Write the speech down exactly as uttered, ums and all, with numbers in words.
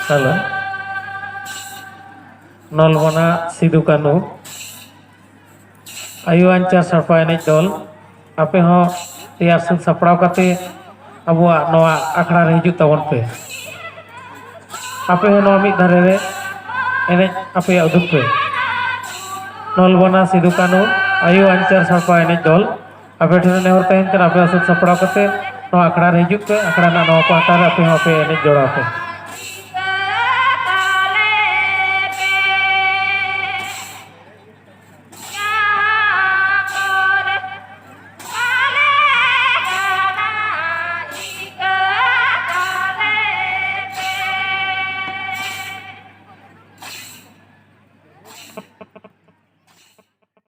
Hello, ᱱᱚᱞᱵᱚᱱᱟ Sidhu Kanhu ᱟᱭᱳ ᱟᱧᱪᱟᱨ ᱥᱟᱲᱯᱟ ᱮᱱᱮᱡ ᱫᱚᱞ, ᱟᱯᱮ ᱦᱚᱸ ᱛᱮᱭᱟᱨ ᱥᱟᱹᱛ ᱥᱟᱯᱲᱟᱣ ᱠᱟᱛᱮ ᱟᱵᱚᱣᱟᱜ ᱱᱚᱣᱟ ᱟᱠᱷᱲᱟ ᱨᱮ ᱦᱤᱡᱩᱜ ᱛᱟᱵᱚᱱ ᱯᱮ᱾ ᱟᱯᱮ ᱦᱚᱸ ᱱᱚᱣᱟ ᱢᱤᱫ ᱫᱷᱟᱨᱮ ᱨᱮ ᱮᱱᱮᱡ ᱟᱯᱮᱭᱟᱜ ᱩᱫᱩᱜ ᱯᱮ᱾ ᱱᱚᱞᱵᱚᱱᱟ ᱥᱤᱫᱩ ᱠᱟᱹᱱᱦᱩ ᱟᱭᱳ ᱟᱧᱪᱟᱨ ᱥᱟᱲᱯᱟ ᱮᱱᱮᱡ ᱫᱚᱞ, ᱟᱯᱮ ᱴᱷᱮᱱ ᱱᱮᱦᱚᱨ ᱛᱟᱦᱮᱱ ᱠᱟᱱᱟ, ᱟᱯᱮᱭᱟᱜ ᱥᱟᱹᱛ ᱥᱟᱯᱲᱟᱣ ᱠᱟᱛᱮ ᱱᱚᱣᱟ ᱟᱠᱷᱲᱟ ᱨᱮ ᱦᱤᱡᱩᱜ ᱯᱮ᱾ ᱟᱠᱷᱲᱟ ᱨᱮᱱᱟᱜ ᱱᱚᱣᱟ ᱯᱟᱦᱴᱟ ᱨᱮ ᱟᱯᱮ ᱦᱚᱸ ᱟᱯᱮ ᱮᱱᱮᱡ ᱡᱚᱲᱟᱣ ᱯᱮ᱾